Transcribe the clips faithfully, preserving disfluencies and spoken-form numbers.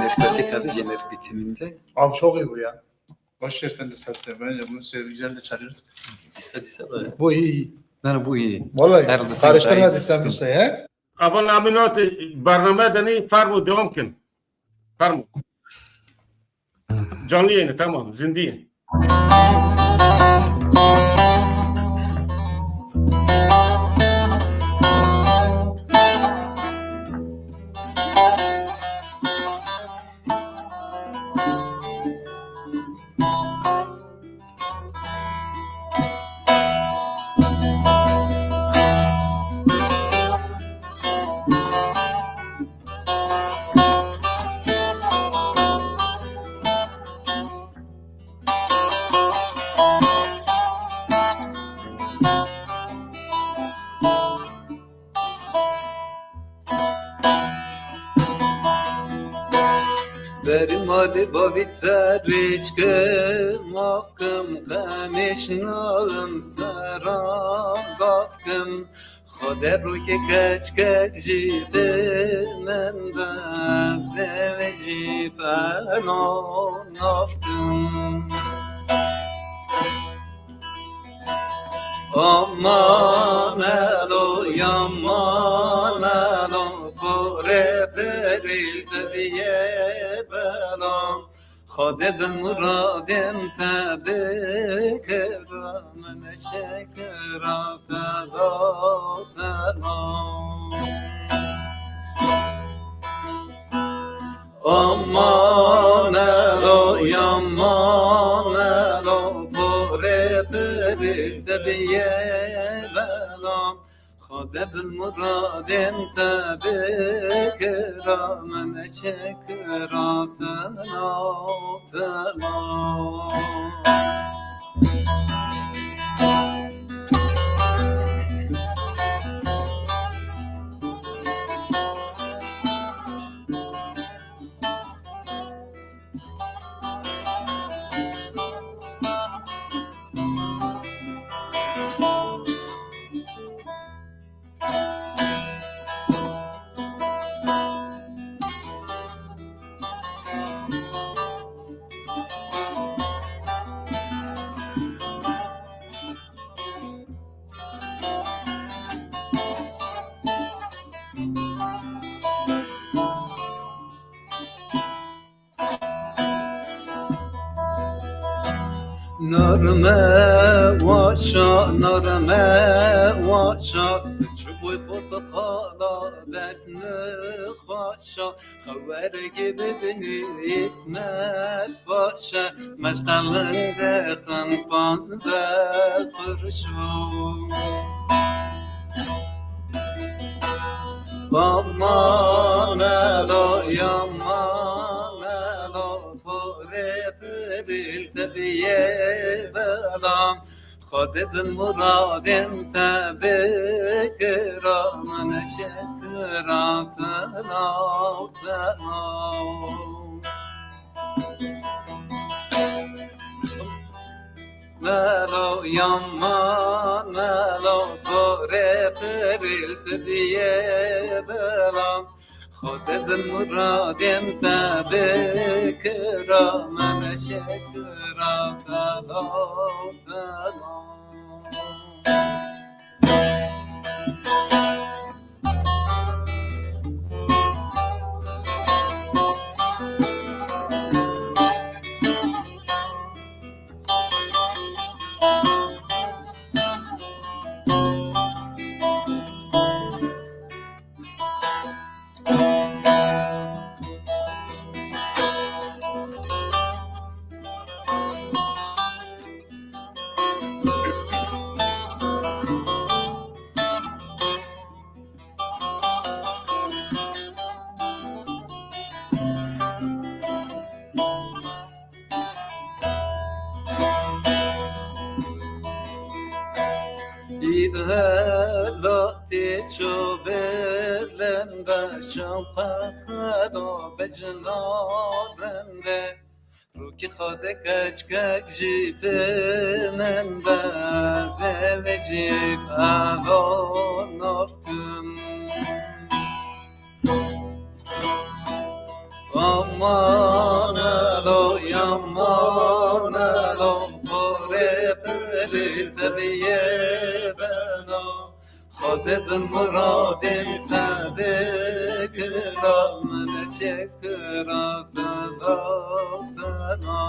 Başka tek adı Cener bitiminde. Abi çok iyi bu ya. Boş ver sen de sen söyle. Bence bunu söyle, güzel de çalıyoruz. Dise dise de. Bu iyi. Yani bu iyi. Vallahi karıştırma dise bir şey he. Avan abi not bername denî fermo devam kin. Fermo. Canlı yayını tamam. Zindî. Berî malê bavî te rêç kim, maf kim, qemêş nayim sera gav kim. Xwedê rûkê keçkek jî bi min be, zewecî peno naf kim. Aman elo, yaman elo, porê pirîl dibiye belam. Xwedê di miradên te bikira min şekira tela tela. Aman elo, yaman elo, porê pirîl te biyê belam. Xwedê bi miradên te bikira min şekira tela tela. Narime waşa, narime waşa, tu çi boy portexala dest nixwaşa, xewerekê didinî Îsmet Paşa, meşqelin dixin pazdeh qurşo. Aman elo, yaman elo, porê pirîl te biyê belam. Xwedê di miradên te bikira min şekira telaw telaw. Melo yaman melo, porê pirîl tu biyê belam. Xwedê di miradên te bikira min şekira telaw telaw. Îd helatê ço bilind e, şewqe xedo bicina rinde. Rûkî xwe de keçkek jî bilind e, zêvê jî elo nov kim. Manelo ya manelo, borê pirî teviyê beno. Xwedê bi miradên te bikira, min şekira te da tena.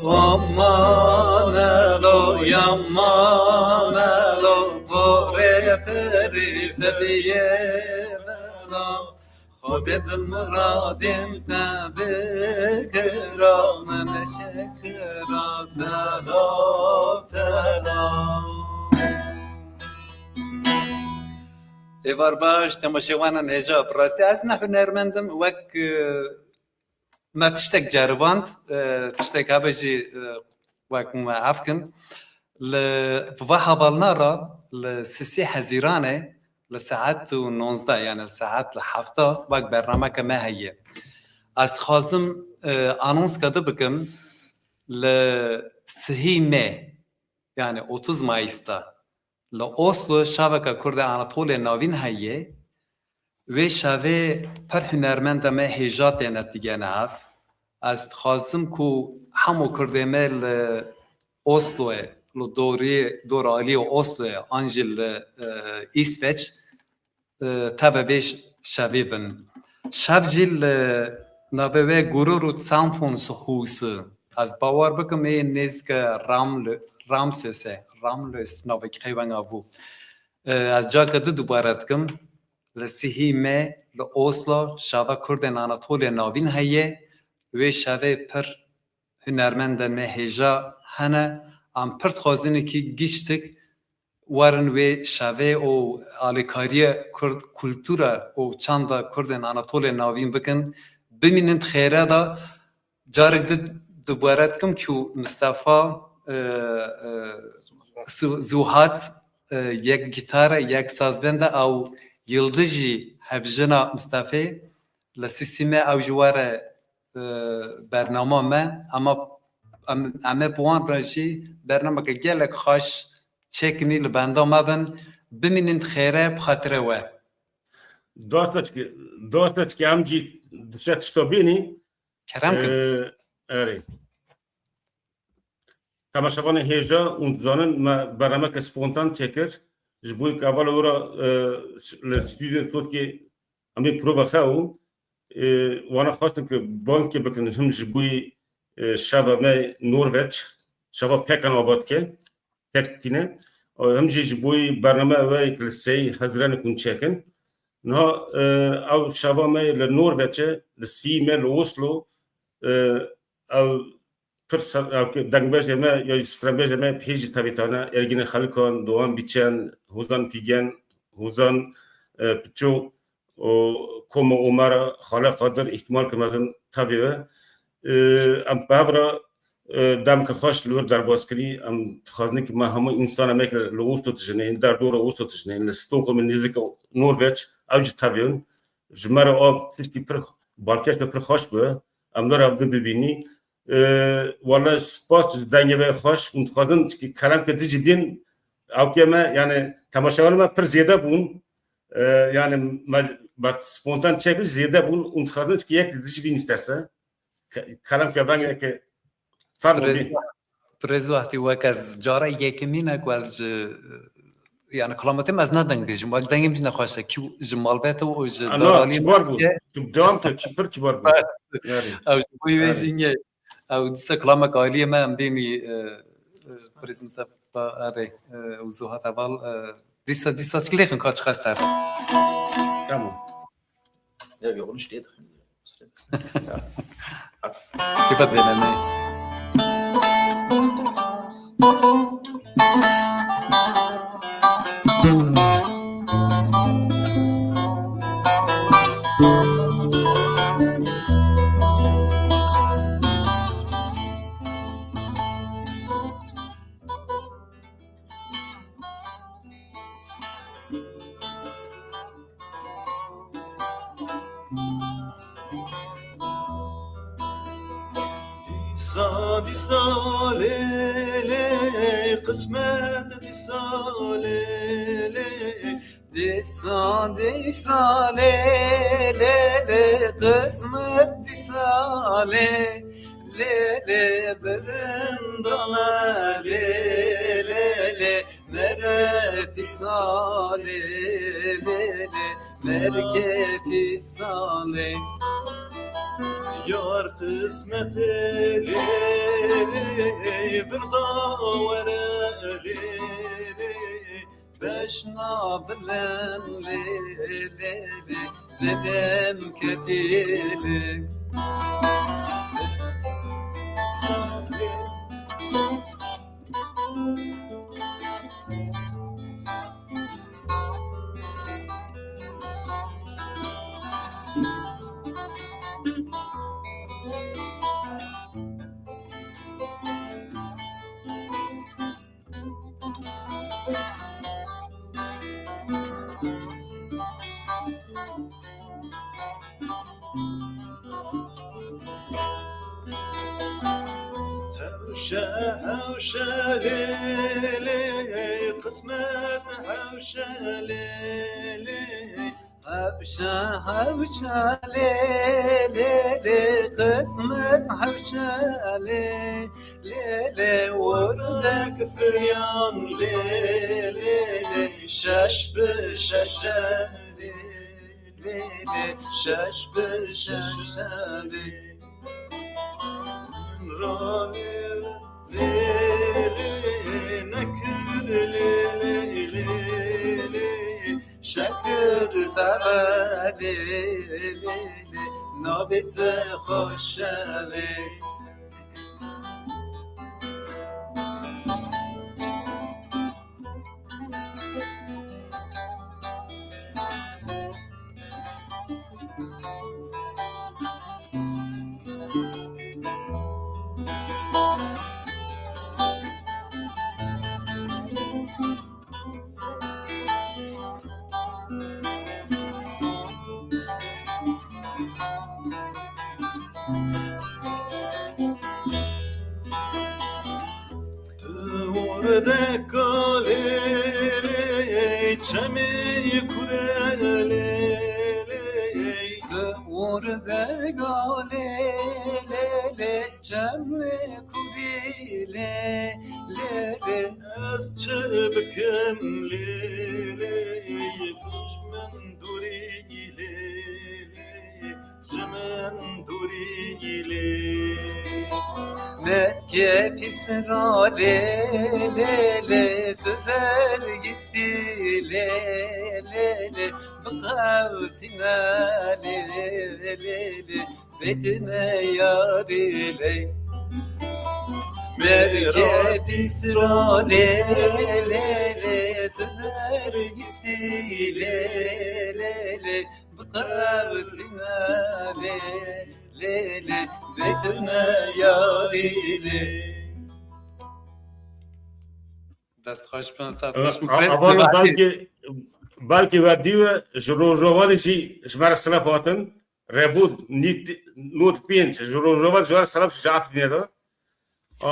Aman elo, yaman elo, borê pirî te biyê bela. Xwedê bi miradên te bikira, min şekira te da tena. Êvar baş, temaşevanan hêja. Bi rastî ez ne hunermend im, wek, e, me tiştek ceriband, e, tiştek hebe jî, e, wek me ef kin. Li, bi va hevalna re li sisê Hezîranê li saet û nonzdeh, yani saet li hefta wek bernameke me heye. Ez dixwazim, e, anonska di bikim, li sihî me, yani otuz Mayıs de, li Oslo şaveke Kurdê Anatolê Navîn heye. Wê şevê pir hunermenda me hêja têne digene hev. Ez dixwazim ku hemû Kurdê me li Osloyê, li dorê, dor aliyê Osloyê, an jî li, e, Îsveç, e, tevî vê şevê bin. Şev jî li navê wê Gurur û Samfunshûsê. Ez bawer bikim ê nêzîke Ramlö-, Ramsösê, Ramlös navekî qey wenga bû. E, ez careke din dubare dikim. Li sihî me li Oslo şava Kurdên Anatolya Navîn heye. Wê şevê pir hunermendên me hêja hene. Em pir dixwazin kî giştik werin wê şevê û alîkariya Kurd, kultura û çanda Kurdên Anatolê Navîn bikin. Bimînin di xêre de. Carek di dubare dikim ku Mistefa, e, e, Zu-, Zuhat, e, yek gîtar e, yek sazbend e, ew Yildiz jî hevjina Mistefê, li sisî me ew jî were, e, bernama me, ema em, em ê bi wan re jî bernameke gelek xweş çêkinî, li benda me bin, bimînin xêre bi xatirê we. Dosta çiki, dosta çiki em jî dişe tişta bînî. Kerem kin. Ee, erê. Temaşevanê hêja, hûn dizanin me bernameke spontan çêkir. Ji bo ku hevala wira, e, s-, li stûdyoyê Tirkiyê em ê prova xew, e, wana xwestin ku bangkê bikin him ji bo, e, şeva me Norveç, şeva pekan ava dike, pek tîne. E, him jî ji bo bername wê ku li sey Hezîranê hûn çêkin. Niha, e, ew şeva me li Norveçê, li sî me li Oslo, e, ew pir ser, ew ki dengbêjê me ya jî stranbêjê me hê jî tevî tane, Ergînê Xelikan, Doğan Biçen, Hozan Figen, Hozan, e, Piço û Koma Omara, Xale Qadir, îhtimal ki mezin tevî we. E, em bi hev re, e, demke xweş li wir derbas kirî. Em dixwazin ki me hemû însana me ki li Oslo dijine, derdora Oslo dijine, li Stockholm nêzîk Norveç, ew jî tevî in. Ji me re ev tiştî pir balkêş ve pir xweş bi. Em li rev di bibînî. E, wele spas ji dengê we xweş. Hûn dixwazin ki kerem ke di jî bîn, ew pê me, yani temaşevanê me pir zêde bûn. E, yani me, me spontan çêkir zêde bûn. Hûn dixwazin ki yek di jî bîn îsterse. Ke-, kerem ke vengeke fermo bî. Birêz Wahtî, wek ez cara yekemîn e ku ez ji, yani, kilametê me ez ne deng bêjim, wek dengê min jî nexweş e, kî ji malbet û ji daralî kibar bû. Tu dewam ke, çi pir kibar bû. Bes. Yani. Ew ji bo wê jî niye. Ew dîsa kilamek aliyê me em bênî, e, e, Birêz Mistefa, erê, e, û Zuhat Heval, e, dîsa, dîsa çik lêxin ka çiqas ter. Tamam. Ya, ya, onu işte. Kêfa dibêne me. Dîsa, dîsa lê lê, qismet dîsa lê lê. Dîsa, dîsa lê, lê, lê, qismet dîsa lê, lê, lê, birindana lê, lê, lê, mere dîsa lê, lê, lê, merke dîsa lê. Yar qismetê lê, lê, birda were lê, lê, beşna bilen lê, lê, lê, lê, lê, ketî lê. Hewşe, hewşe lê, lê, qismet hewşe lê, lê. Hewşe, hewşe lê, lê, lê, qismet hewşe lê, lê, lê, wordek firyan lê, lê, lê, şeş bi şeşe lê, lê, lê, şeş bi şeşe lê. Min ra lê, lê, lê, nekir lê, lê, lê, lê. Şekir te re lê, lê, lê, navê te xweş e lê. Tu werdeka lê, lê, çemê kure lê, lê. Tu werdeka lê, lê, lê, çemê kurî lê, lê, lê. Ez çi bikim lê, lê, ji min dûrî lê, lê, ji min dûrî lê. Meke pîsra lê, lê, lê, tu dergîstî lê, lê, lê, biqewtîne lê, lê, lê. Vedine yarî lê. Merkê pîsra lê, lê, lê, tu dergîstî lê, lê, lê, biqewtine lê, lê, lê, vedine yarî lê. Dest xweş bin, dest xweş bin. A-, Fred, Abana belkî, belkî we dî we ji Rojava jî ji me re silav hatin. Rebû nît-, nod pênc, ji Rojava ji we re silav ji Efrînê re. A,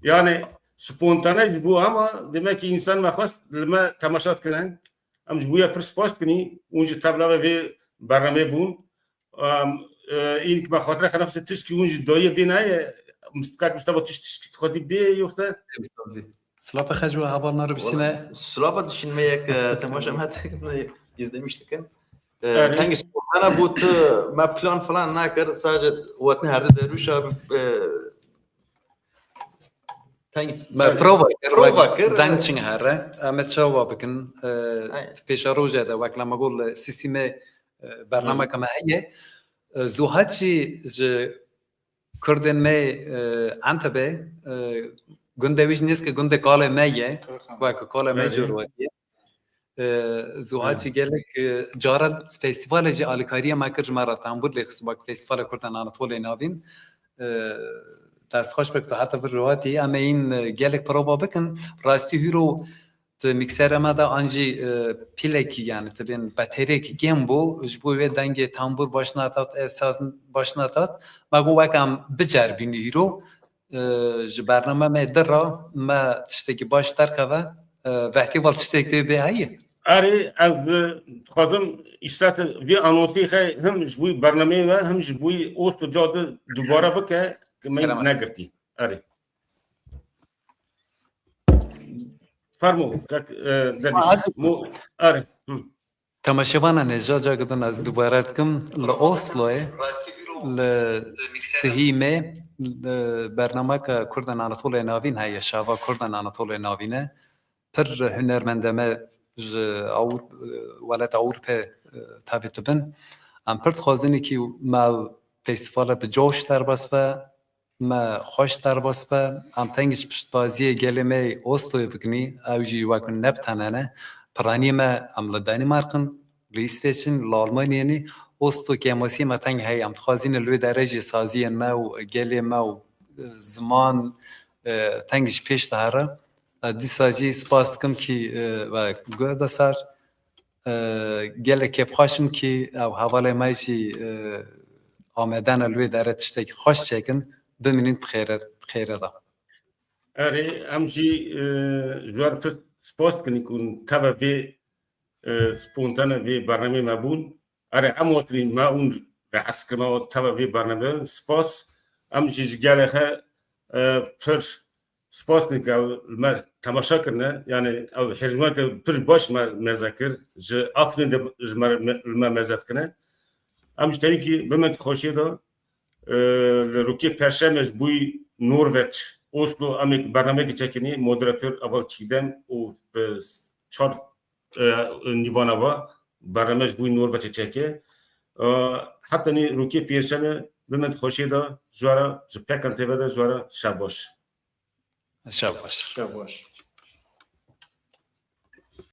yani spontane ji bo, ama demek ki însan me xwest li me temaşa dikine. Em ji bo ye pir spas dikin, hûn jî tevlave vê bernameyê bûn. Em, e, înk me xatir xwe nexist tişkî hûn jî dayê bê nayê. Mustikak Mustafa, tu jî tişkî dixwazî bê yoksa? Silapa xeş ve heval naro bisine. Silapa dişin me yek, e, temaşa me izlemiş dikin. E, Evet. Tengî spontane bû, tu me plan falan nakir, sadece wetine herde derwişa, e, tengî. Me prova kir, prova kir, deng çin here. Em ê çawa bikin? E, Aynen. Pêşa roje de wek lema got li sîsîmê, e, bernameke me heye. E, Zuhaçî ji Kurdên me, e, Entebê, e, gundê wî jî nêzîkê gundê kalê me ye. Wek kalê me jor wetiye. E, Zuhaçî gelek, e, cara festîvalê jî alîkariya me kir, ji me re tembûr lê xist, wek Festîvala Kurdan Anatolê navîn. E, dest xweş be ku tu heta vir hatî. Em ê hîn, e, gelek prova bikin. Rastî hîro Di mîksera me de an jî, e, pîlekî, yani ti bên beterekî kêm bû, ji bo wê dengê tambûr baş natat, e, saz baş natat. Me got weke em biceribînin îro, e, ji bername me di re me tiştekî baş derkeve, e, vehtî val tiştek tê bê heye. Erê, ez, e, dixwazim îsate vê anonsê xwe him ji bo bernameyê ve, him ji bo Oslo Cade dubare bike, ke me Kerem. negirtî. Erê. Fermo, kek, e, Dervîş. Ha, ez Mo-, erê. Hı. Temaşevanan ê, ca cagidin ez dubare dikim, li Osloyê, li sihî me, li bernameka Kurdan Anatolya Navîn heye, şava Kurdan Anatolya Navîn e. Pir hunermendê me ji Ewr-, welata Ewropê, e, tevî dibin. Em pir dixwazin kî me festîvala bi coş derbas be, me xweş derbas be. Em teng ji piştbaziyê gelê me yê Osloyê bikinî, ew jî wek min ne bi tene ne. Piraniyê me em li Danîmark in, li Îsveç in, li Almanyayê ne. Oslo kêmasiyê me teng heye. Em dixwazîne li wê derê jî saziyên me û gelê me û, e, ziman, e, teng ji pêş dihere. Ez dîsa jî spas dikim kî, e, we guh de ser, e, gelek kêfxweş im kî ew hevalê me jî, e, amade ne li wê derê tiştekî xweş çêkin, bimînin bi xêre, bi xêre de. Erê, em jî, e, ji we re pir spas dikin ku teva vê, e, spontane vê bernameyê me bûn. Erê, em hatinî me hûn rehes kirine û teva vê bername spas. Em jî ji gelê xwe, e, pir spas dikin ku ew li me temaşe kirine. Yani ew hêrîmeke pir baş me meze kir. Ji Afrînê de ji me, me, li me meze dikine. Em ji tenîkî bimînin di xweşiyê de, e, li rokê perşemê ji bo Norveç, Oslo, em ê bernameyekê çekinî, moderator Aval Çîgdem û bi çar e, nîvana va bername ji bo Norveçê çeke. E, heta nî rokê pênşemê bimînin di xweşiyê de ji we re ji Pekan T V de ji we re şev baş. Şev baş. Şev baş.